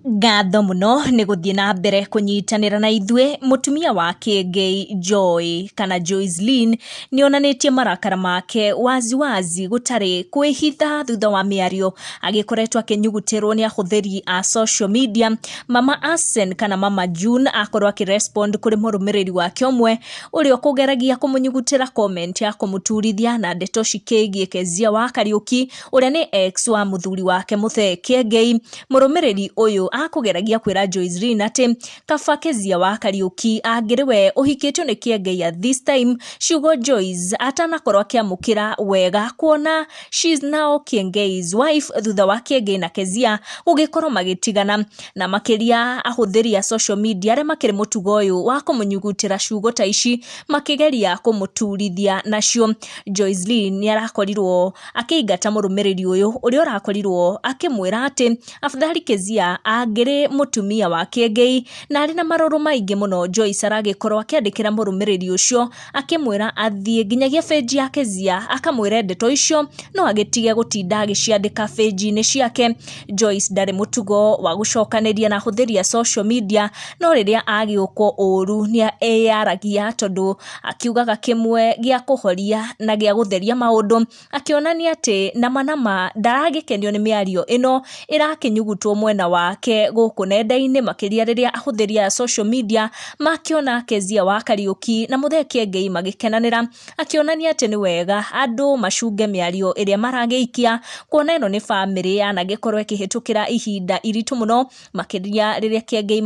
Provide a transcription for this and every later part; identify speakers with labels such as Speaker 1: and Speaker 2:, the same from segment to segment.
Speaker 1: Ngatho mũno nĩ gũthiĩ na mbere kũnyitanĩra na ithuĩ. Mũtumia wa Kĩengei Joy kana Joycelyn nĩ onanĩtie marakara make wazi wazi gũtarĩ kwĩhitha thutha wa mĩario agĩkoretwo akĩnyugutĩrwo nĩ ahũthĩri a social media. Mama Asen kana Mama June akorwo akĩ respond kũrĩ mũrũmĩrĩri wake ũmwe ũrĩa ũkũgeragia kũmũnyugutĩra comment ya kũmũturithia na ndeto cikĩgiĩ Kezia wa Kariũki ũrĩa nĩ ex wa mũthuri wake Mũthee Kĩengei. Mũrũmĩrĩri ũyũ akũgeragia kwĩra Joycelyn atĩ kaba Kezia wa Kariũki angĩrĩ we ũhikĩtio nĩ Kĩengei at this time. Ciugo Joyce atanakorwo akĩamũkĩra wega kuona she is now Kĩengei's wife thutha wa Kĩengei na Kezia gũgĩkorwo magĩtigana. Na makĩria ahũthĩri a social media arĩa makĩrĩ mũtugo ũyũ wa kũmũnyugutĩra ciugo ta ici makĩgeria kũmũturithia nacio. Joycelyn nĩ arakorirwo akĩingata mũrũmĩrĩri ũyũ ũrĩa ũrakorirwo akĩmwĩra atĩ afadhali Kezia angĩrĩ mũtumia wa Kĩengei na arĩ na marũrũ maingĩ mũno. Joyce aragĩkorwo akĩandĩkĩra mũrũmĩrĩri ũcio akĩmwĩra athiĩ nginyagia page ya Kezia akamwĩre ndeto icio no agĩtige gũtinda agĩciandĩka page-inĩ ciake. Joyce ndarĩ mũtugo wa gũcokanĩria na ahũthĩri a social media no rĩrĩa agĩũkwo ũru nĩ eyaragia tondũ akiugaga kĩmwe gĩa kũhoria na gĩa gũtheria maũndũ, akĩonania atĩ nama nama ndaragĩkenio nĩ mĩario ĩno ĩrakĩnyugutwo mwena wake gũkũ nenda-inĩ, makĩria rĩrĩa ahũthĩri a social media makĩona Kezia wa Kariũki na Mũthee Kĩengei magĩkenanĩra, akĩonania atĩ nĩ wega andũ macunge mĩario ĩrĩa maragĩikia kuona ĩno nĩ bamĩrĩ yanagĩkorwo ĩkĩhĩtũkĩra ihinda iritũ mũno, makĩria rĩrĩa Kĩengei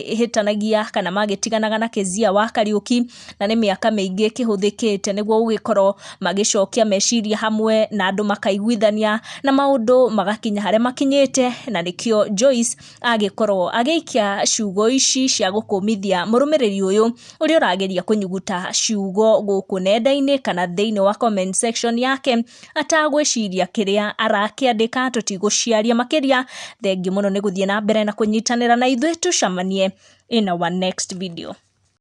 Speaker 1: makĩhĩtanagia kana magĩtiganaga na Kezia wa Kariũki, na nĩ mĩaka mĩingĩ ĩkĩhũthĩkĩte nĩguo gũgĩkorwo magĩcokia meciria hamwe na andũ makaiguithania na maũndũ magakinya harĩa makinyĩte, na nĩkĩo Joyce agĩkorwo agĩikia ciugo ici cia gũkũmithia mũrũmĩrĩri ũyũ ũrĩa ũrageria kũnyuguta ciugo gũkũ nenda-inĩ kana thĩinĩ wa comment section yake atagwĩciria kĩrĩa arakĩandĩka. Tũtigũciaria makĩria, thengiũ mũno nĩ gũthiĩ na mbere na kũnyitanĩra na ithuĩ, tũcemanie in our next video.